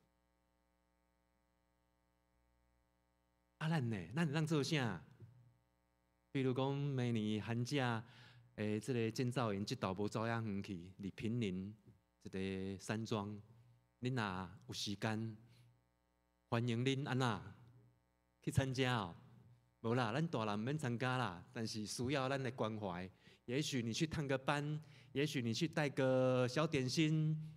啊，咱呢？咱會當做啥？比如講，明年寒假的這个建造營，這晝無走遐遠去，佇坪林一个山莊，恁若有時間，歡迎恁按怎去參加哦。無啦，咱大人毋免參加啦，但是需要咱的關懷。也許你去探個班，也許你去帶個小點心、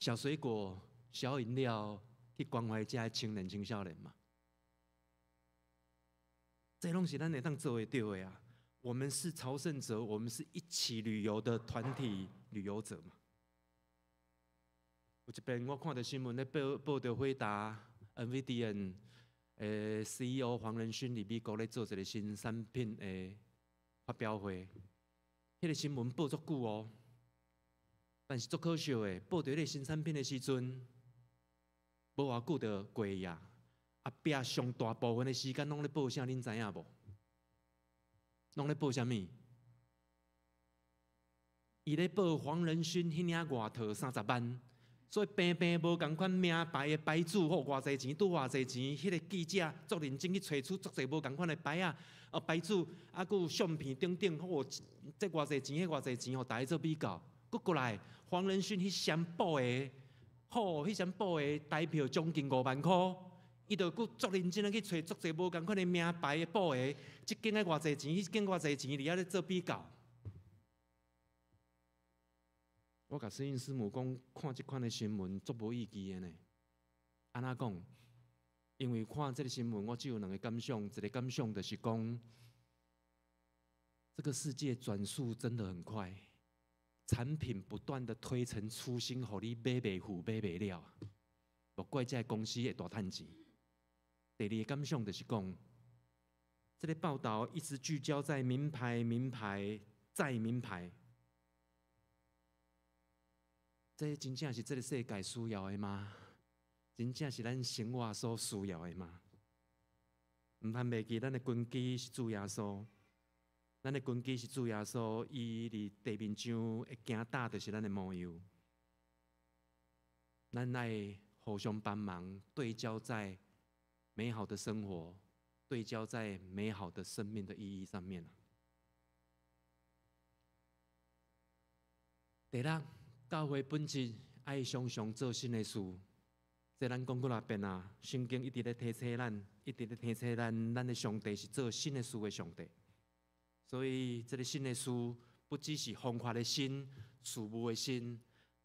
小水果、小飲料，去關懷遮的青年青少年嘛。這攏是咱會當做會著的啊！我們是朝聖者，我們是一起旅遊的團體旅遊者嘛。有一遍我看著新聞咧報報著輝達 NVIDIA 的 CEO 黃仁勳佇美國咧做一个新產品的發表會，彼个新聞報足久哦，但是足可惜的，報著彼个新產品的時陣，無偌久就過去啊。後壁上大部分的時間攏咧報啥？恁知影無？攏咧報啥物？伊咧報黃仁勳彼領外套30萬，所以平平無仝款名牌的牌子，予偌濟錢，拄偌濟錢，彼个記者足認真去揣出足濟無仝款的牌仔，哦牌子，啊閣有相片等等，予這偌濟錢，彼偌濟錢，予大家做比較。閣過來，黃仁勳彼雙布的，好，彼雙布的台票將近5萬箍。伊就閣足認真仔去揣足濟無仝款的名牌的布鞋，這間愛偌濟錢，彼間偌濟錢，佇遐咧做比較。我共師兄師母講，看這款的新聞足無意義的呢。按怎講？因為看這个新聞，我只有兩个感想，一个感想就是講，這个世界轉速真的很快，產品不斷的推陳出新，予你買袂赴，買袂了，無怪這个公司會大趁錢。第二个感想就是講，這个報道一直聚焦在名牌、名牌再名牌，這真正是這个世界需要的嗎？真正是咱生活所需要的嗎？毋通袂記，咱的根基是主耶穌，咱的根基是主耶穌，伊佇地面上的行踏就是咱的模樣。咱愛互相幫忙，對焦在美好的生活，對焦在美好的生命的意義上面。第六，教會本質愛常常做新的事。這咱講幾若遍啊，聖經一直咧提醒咱，一直咧提醒咱，咱的上帝是做新的事的上帝。所以，這个新的事不只是方法的新、事物的新，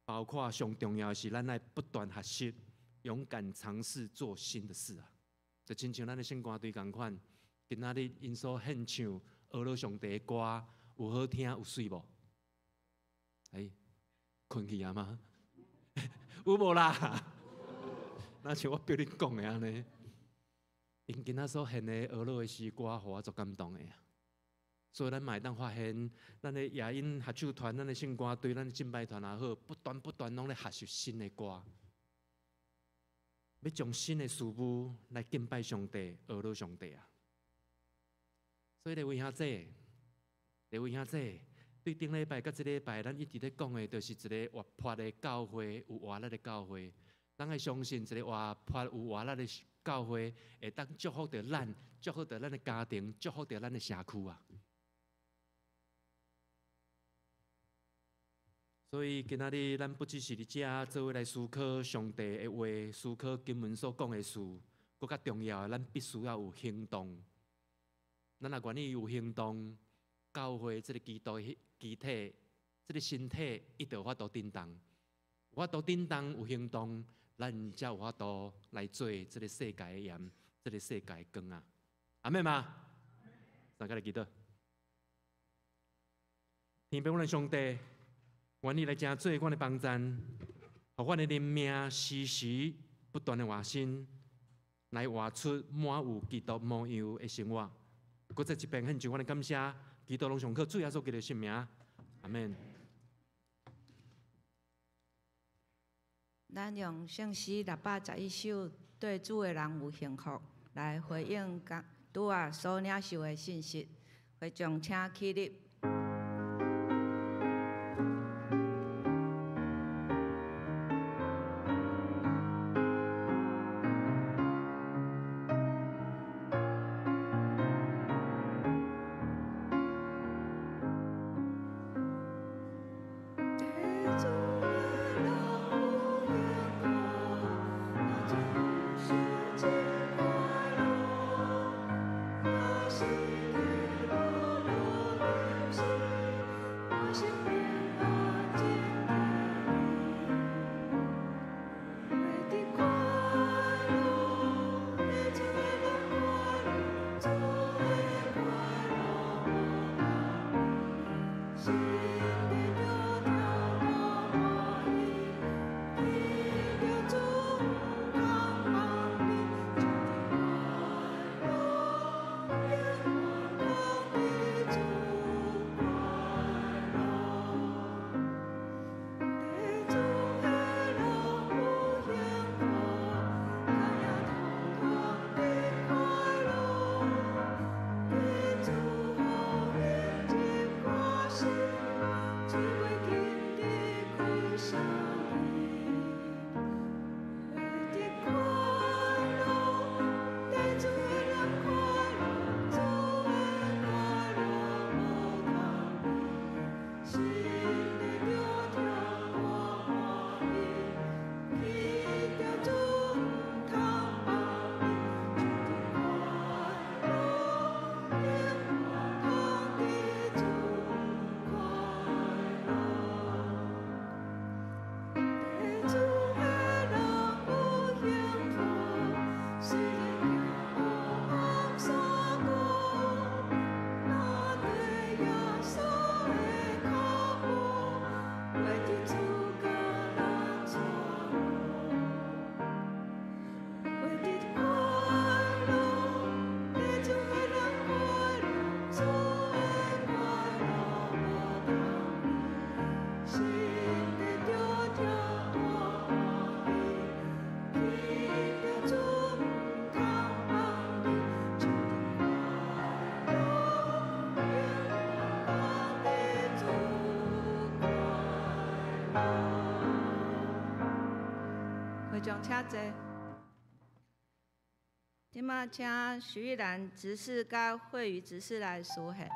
包括上重要的是，咱愛不斷學習，勇敢嘗試做新的事啊！就親像咱的聖歌隊仝款，今仔日𪜶所獻唱呵咾上帝的歌，有好聽有媠無？欸，睏去啊嗎？有無啦？若像我逼恁講的按呢，𪜶今仔所獻的呵咾的詩歌，予我足感動的啊！所以咱嘛會當發現，咱的夜鶯合唱團、咱的聖歌隊、咱的敬拜團也好，不斷不斷攏咧學習新的歌，欲將新的事物來敬拜上帝、呵咾上帝啊！所以各位兄弟，各位兄弟，對頂禮拜佮這禮拜，咱一直咧講的，就是一个活潑的教會，有活力的教會。咱愛相信一个活潑有活力的教會，會當祝福著咱，祝福著咱的家庭，祝福著咱的社區啊！所以今仔日咱不只是佇遮做伙來思考上帝的話，思考經文所講的事，閣較重要的，咱必須要有行動。咱若願意有行動，教會這个基督的肢體，這个身體，伊就有法度振動。有法度振動，有行動，咱才有法度來做這个世界的鹽，這个世界的光啊！阿們嗎？大家來祈禱。天父阮的上帝，願你來成做阮的幫贊，予予阮的靈命時時不斷的換新，來活出滿有基督模樣的生活。閣再一遍獻上阮的感謝，祈禱攏上靠主耶穌基督的聖名，阿門。咱用聖詩611首，對主的人有幸福，來回應剛拄仔所領受的信息。會眾請起立。會眾請坐。這馬請徐玉蘭執事佮惠瑜執事來司獻。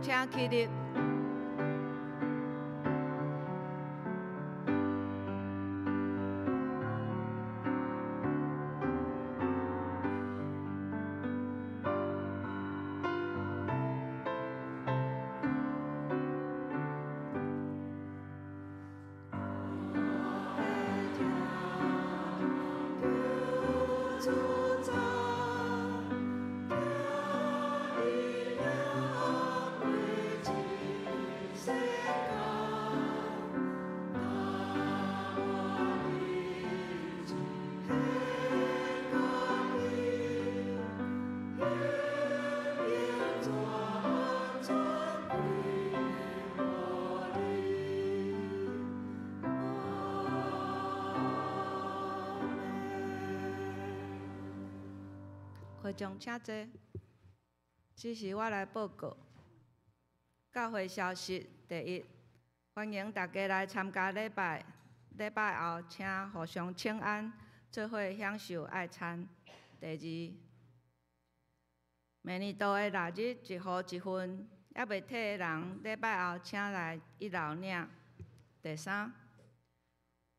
請起立。主。会长请坐。这是我来报告教会消息。第一，欢迎大家来参加礼拜。礼拜后，请互相请安，做伙享受爱餐。第二，明年度的腊日一号一份，犹未提的人，礼拜后请来一楼领。第三，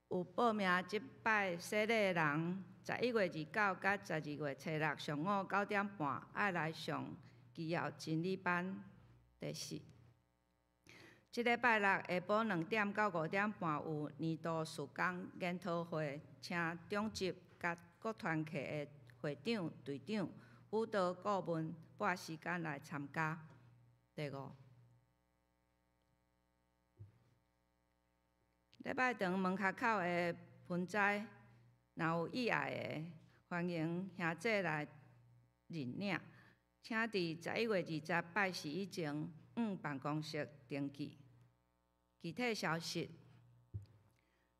有报名这摆洗礼的人，11月29佮12月初六上午9点半爱来上基要真理班。第四，这礼拜六下晡2点到5点半有年度事工研讨会，请长执佮各团契的会长、队长、辅导顾问拨时间来参加。第五，礼拜堂门跤口的盆栽，若有意爱的，欢迎兄姐来认领。请伫11月20拜四以前，往办公室登记。具体消息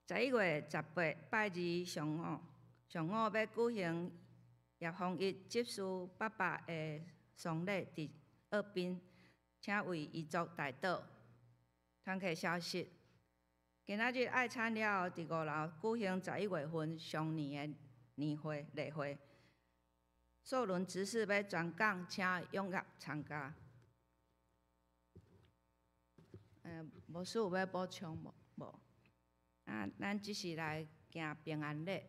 ：11月18拜二上午欲举行叶丰溢执事爸爸的丧礼，伫澳滨，请为遗族代祷。团契消息：今仔日爱餐了后，伫五楼举行11月份双年的年会例会。素伦执事欲专讲，请踊跃参加。牧师有欲补充无？无。啊，咱这是来行平安礼。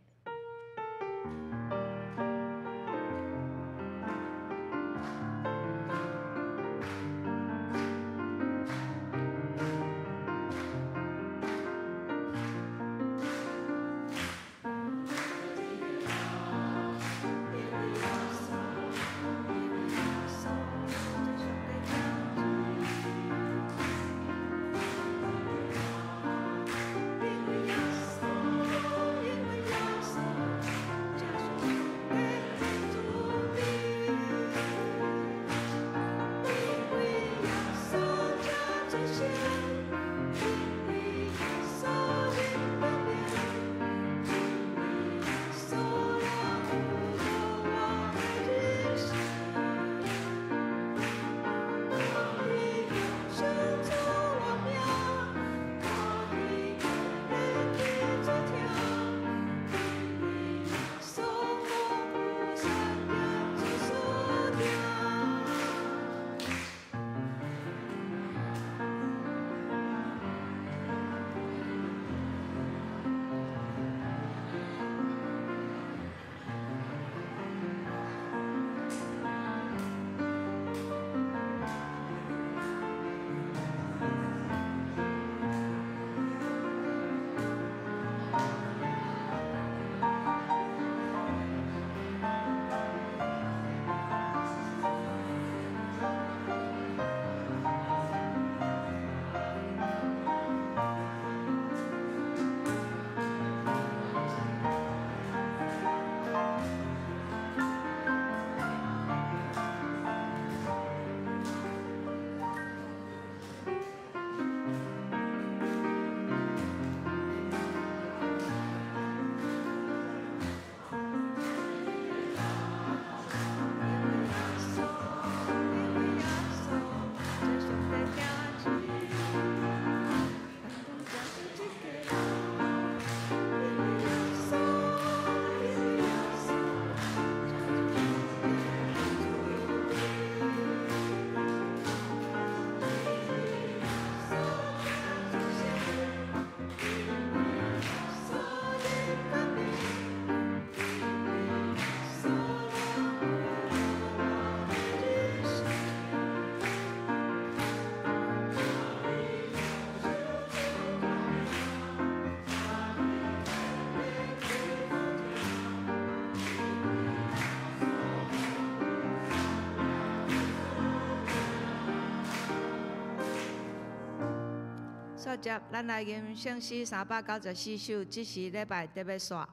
煞接，咱来吟圣诗394首，这是礼拜特别煞。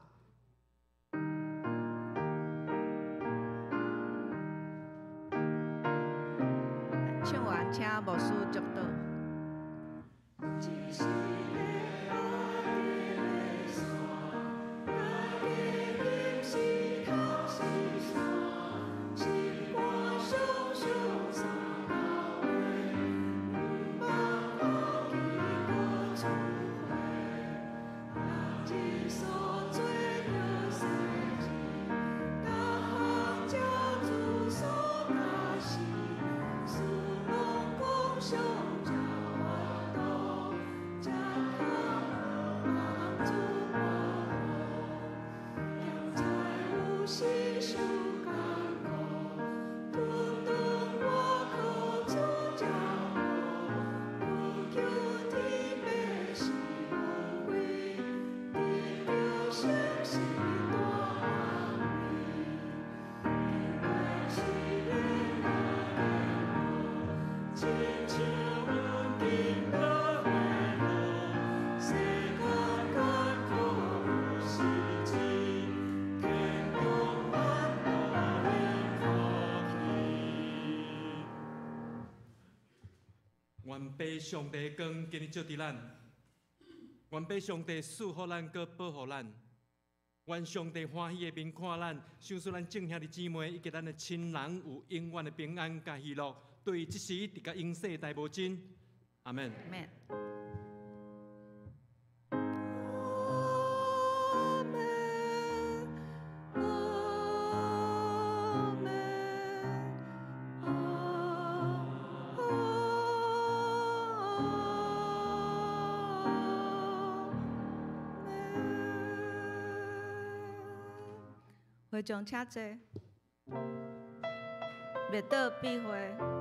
唱完，请牧师祝祷。願父上帝的光今日照佇咱，願父上帝賜福咱，閣保護咱。願上帝歡喜的面看咱，賞賜咱眾兄弟姊妹以及咱的親人有永遠的平安佮喜樂，對這時直到永世代無盡。阿門。阿門。阿門，阿門，阿阿門。會眾請坐，默禱閉會。